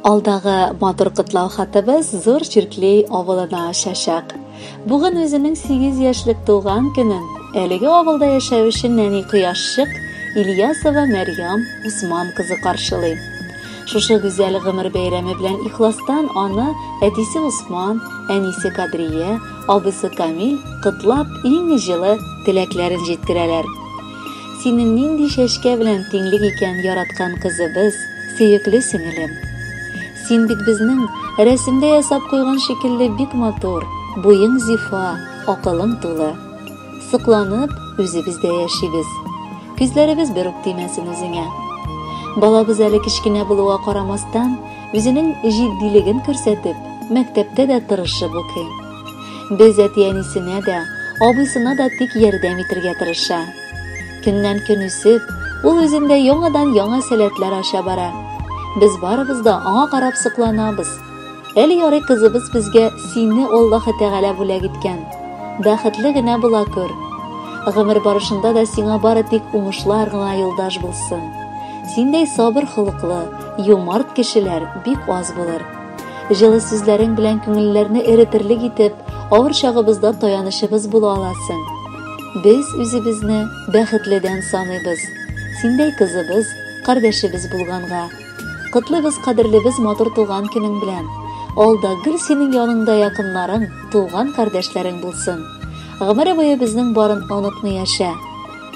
Алдагы матур котлау хатыбыз Зур Чирклей авылына очачак. Бүген үзенең 8 яшьлек туган көнен әлеге авылда яшәүче нәни кояшчык Ильясова Мәрьям Усман кызы каршылый. Шушы гүзәл гомер бәйрәме белән ихластан аны әтисе Усман, әнисе Кадрия, абыйсы Камил котлап иң җылы теләкләрен җиткерәләр. Сине нинди чәчкә белән тиңлик икән, яраткан кызыбыз, сөекле сеңелем. Син бит безнең рәсемдә ясап куйган шикелле бик матур, буең зифа, акылың тулы. Сокланып, үзебез дә яшибез. Күзләребез бер үк тимәсен үзеңә. Балабыз әле кечкенә булуга карамастан, үзенең җитдилеген күрсәтеп, мәктәптә дә тырышып укый. Без әти-әнисенә дә, абыйсына да тик ярдәм итергә тырыша. Көннән көн үсеп, ул үзендә яңадан-яңа сәләтләр ача бара. Без барыбыз да аңа карап сокланабыз. Әле ярый кызыбыз безгә сине Аллаһы Тәгалә бүләк иткән. Бәхетле генә була күр. Гомер барышында да сиңа бары тик уңышлар гына юлдаш булсын. Синдәй сабыр холыклы, юмарт кешеләр бик аз булыр. Җылы сүзләрең белән күңелләрне эретерлек итеп, авыр чагыбызда таянычыбыз була аласың. Без үзебезне бәхетледән саныйбыз. Синдәй кызыбыз, кардәшебез булганга. Котлыйбыз кадерлебез матур туган көнең белән. Алда гел синең яныңда якыннарың, туган кардәшләрең булсын. Гомере буе безнең барын онытмый яшә.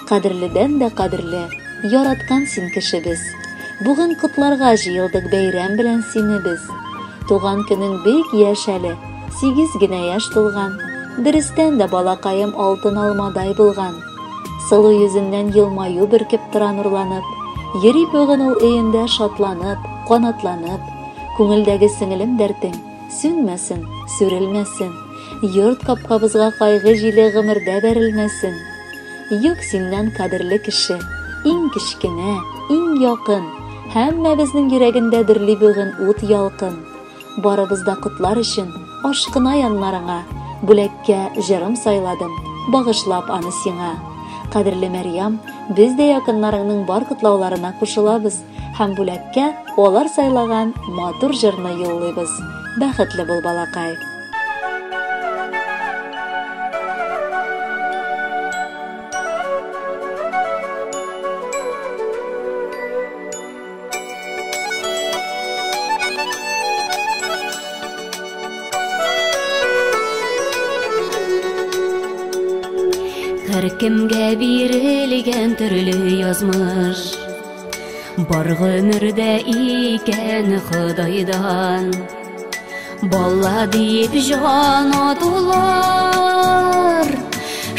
Кадерледән дә кадерле, яраткан син кешебез. Бүген котларга җыелдык бәйрәм белән сине без. Туган көнең бик яшь әле, 8 генә яшь тулган. Дөрестән дә балакаем алтын алмадай булган. Сылу йөзеннән елмаю бөркеп тора нурланып. Йөри бүген ул өендә шатланып, канатланып. Күңелдәге сеңелем дәртең сүнмәсен, сүрелмәсен. Йорт капкабызга кайгы җиле гомердә бәрелмәсен. Юк синнән кадерле кеше, иң кечкенә, иң якын, һәммәбезнең йөрәгендә дөрли бүген ут ялкын. Барыбыз да котлар өчен ашкына яннарыңа, бүләккә җырым сайладым, багышлап аны сиңа. Кадерле Мәрьям, без дә якыннарыңның бар котлауларына кушылабыз һәм бүләккә алар сайлаган матур җырны юллыйбыз. Бәхетле бул, балакай! Һәркемгә бирелгән төрле язмыш Бар гомердә икән Ходайдан Бала диеп җан атулар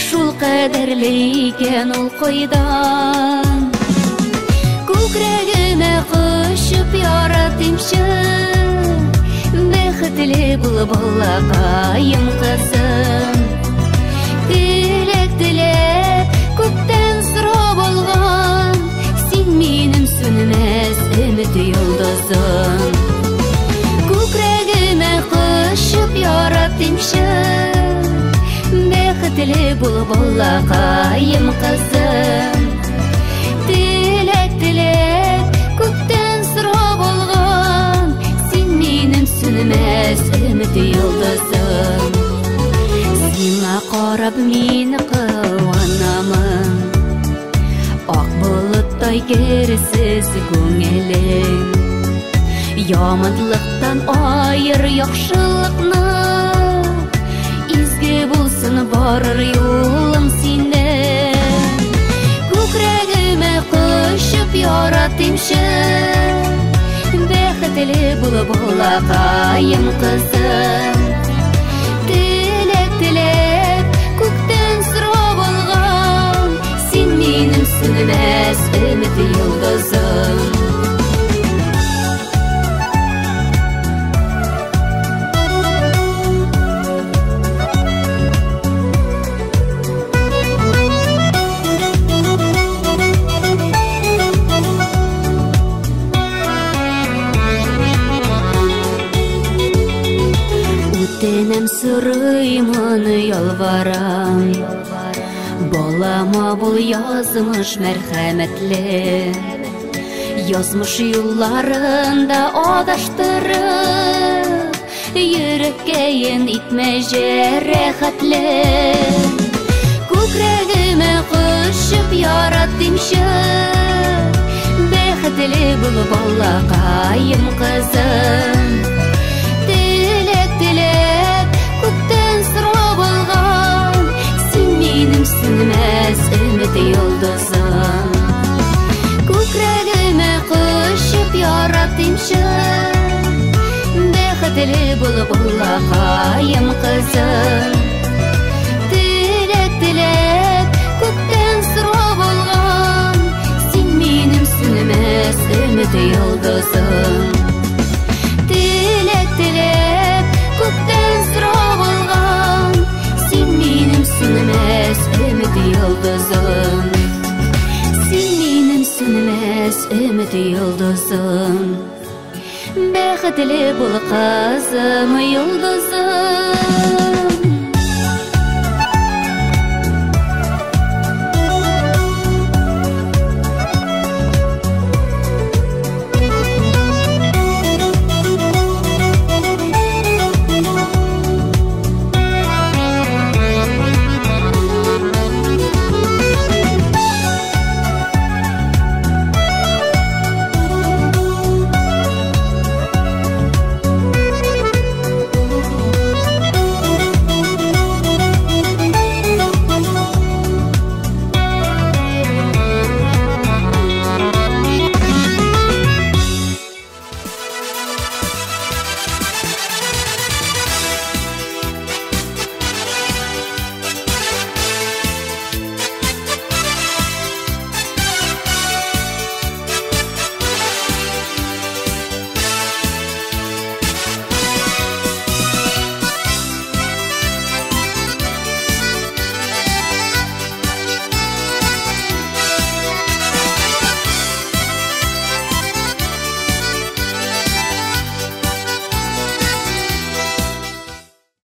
Шул кадәрле икән ул кайдан Күкрәгемә кочып яратыймчы Бәхетле бул балакаем кызым Теләк теләп күктән сорап алган Син минем сүнмәс өмет йолдызым Күкрәгемә кочып яратыймчы Бәхетле бул балакаем кызым Теләк теләп күктән сорап алган Син минем сүнмәс өмет йолдызым Сиңа карап мин куанамын Ак болыттай керсез күңелең Яманлыктан айыр яхшылыкны Изге булсын барыр юлың синең Күкрәгемә кочып яратыймчы Бәхетле бул балакаем кызым Теләк теләп күктән сорап алган Син минем сүнмәс өмет йолдызым Үтенәм сорыймын ялварам Балама бул язмыш мәрхәмәтле Язмыш юлларында адаштырып, йөрәккәен итмә җәрәхәтле. Күкрәгемә кочып яратыймчы, бәхетле бул, балакаем, кызым. Теләк теләп күктән сорап алган, син минем сүнмәс өмет йолдызым. Күкрәгемә кочып яратыймчы, бәхетле бул, балакаем, кызым. Теләк теләп күктән сорап алган, син минем сүнмәс өмет йолдызым. Теләк теләп күктән сорап алган, син минем сүнмәс өмет йолдызым. Син минем сүнмәс өмет йолдызым. Бәхетле бул, кызым, йолдызым.